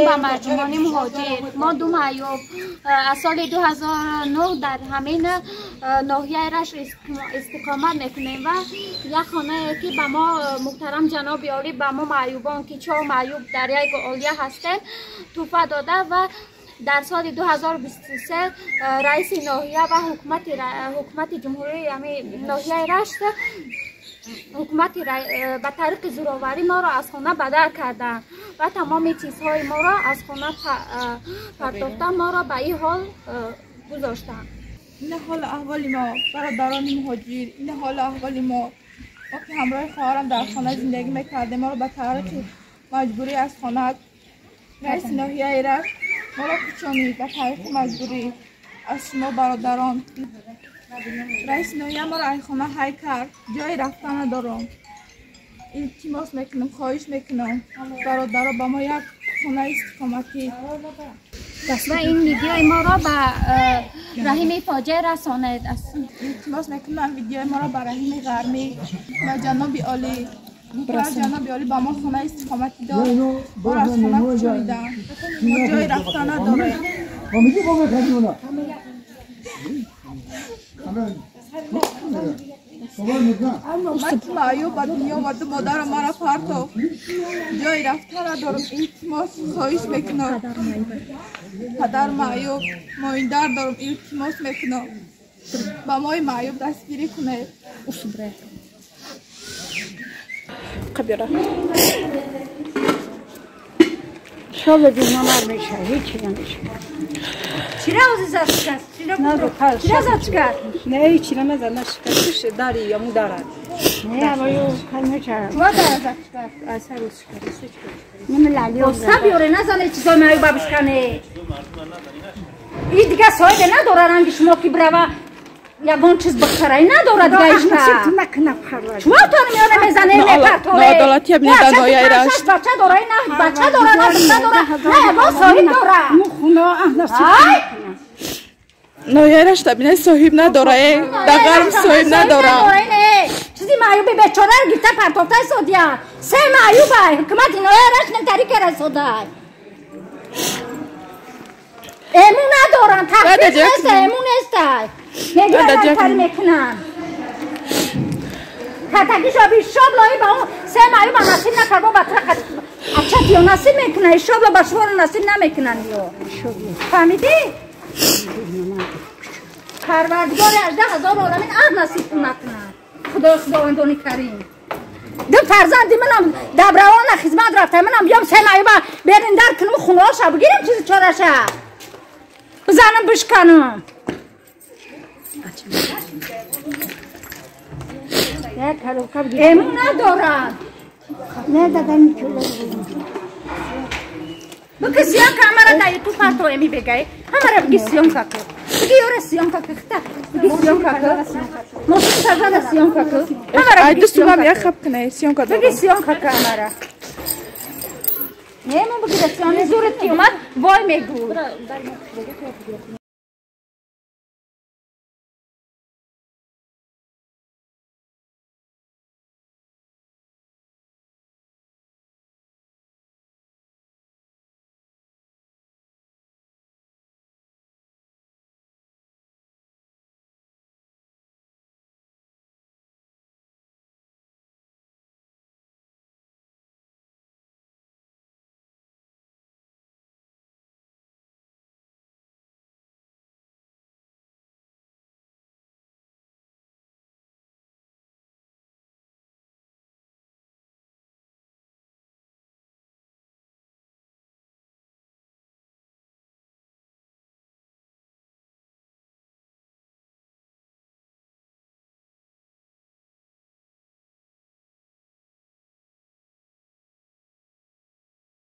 معیوبان و مردمان مهاجر ما دو معیوب از سال 2009 در همین ناحیه رشت استقامت میکنیم و یک خانه که به ما محترم جناب عالی به ما معیوبان که چهار معیوب در یک عالیه هستند تحفه داده و در سال 2023 رئیس ناحیه و حکومت جمهوری ناحیه رشت حکومت به طریق زورآوری ما را از خانه بدر کردند و تمام چیزهای ما را از خانه پرداختن، ما را به این حال گذاشتند. این حال احوال ما برادران مهاجر، این حال احوال ما که همراه خواهرم در خانه زندگی میکردیم، ما را به طریق مجبوری از خانه رئیس ناحیه رشت ما را کوچانید به طریق مجبوری از شما برادران. رئیس ناحیه ما را از خانه های کرد، جای رفتن ندارم. التماس میکنم، خواهش میکنم برادرها با ما یک خانه استقامتی و این ویدیوی ما را به رحیم فاجعه رسانید. التماس میکنم ویدیوی ما را به رحیم غرمی و جناب عالی، جناب عالی با ما خانه استقامتی داد، ما را از خانه کوچانیدن، ما جای رفتن نداریم. من که معیوب به دنیا آمده، مادرم مرا پرتافت، جای رفتن ندارم. التماس خواهش میکنم، پدر معیوب مایندر دارم، التماس میکنم به مای معیوب دستگیری کنه. شاب بیمار میشه، هیچی نمیشه. چرا زد شکست؟ چرا زد شکست؟ نه هیچی نزد، نشکست. داری یا مو دارد؟ نه باید کار چرا؟ چرا دارد شکست؟ اثر شکست. نمی‌لالی. واسه بیاره نزنه چیزای معیوب بشکنه. این دیگه صاحب نداره رنگ شما که بروا یگان چیز بخره نداره دیگه ایشتا. چرا تو میانه میزنه میپرتوه؟ ناعدالتی ابن دنیای رشت. بچه داره نه بچه داره نه بچه داره نه یگان صاحب داره. ناحیه رشت ابن صاحب نداره، در غرب صاحب نداره. چیزی معیوبی بیچاره رو گرفته پرتافته سودیه. سه معیوبه حکومت ناحیه رشت نمیتری که رسوده. امو ندارن، تخفیف نیست، امو نیست. نگران کاری میکنن. کتکی شابی شاب لایی با اون سه معیوب نصیب نکرد با بطرق اچه یا نصیب میکنه، شاب با شما رو نصیب نمیکنن. فهمیدی؟ پروردگار 18,000 عالمین اه نصیب نکنن. خدا خداوندان کریم. دو فرزندی منم دبروان خدمت رفته، منم بیام سه معیوب برین در کنم خونه هاشا بگیرم چیز چارشه بزنم بشکنم. امو ندارن. نه دادم چلو. بگی سیان که همه را در یوتیوب پرتو امی بگی، همه را بگی سیان که بگی یاره سیان که خطه بگی سیان که موسیقی سرزده سیان که همه را بگی سیان که بگی سیان که همه را نه من بگی سیان زورت که اومد وای میگو.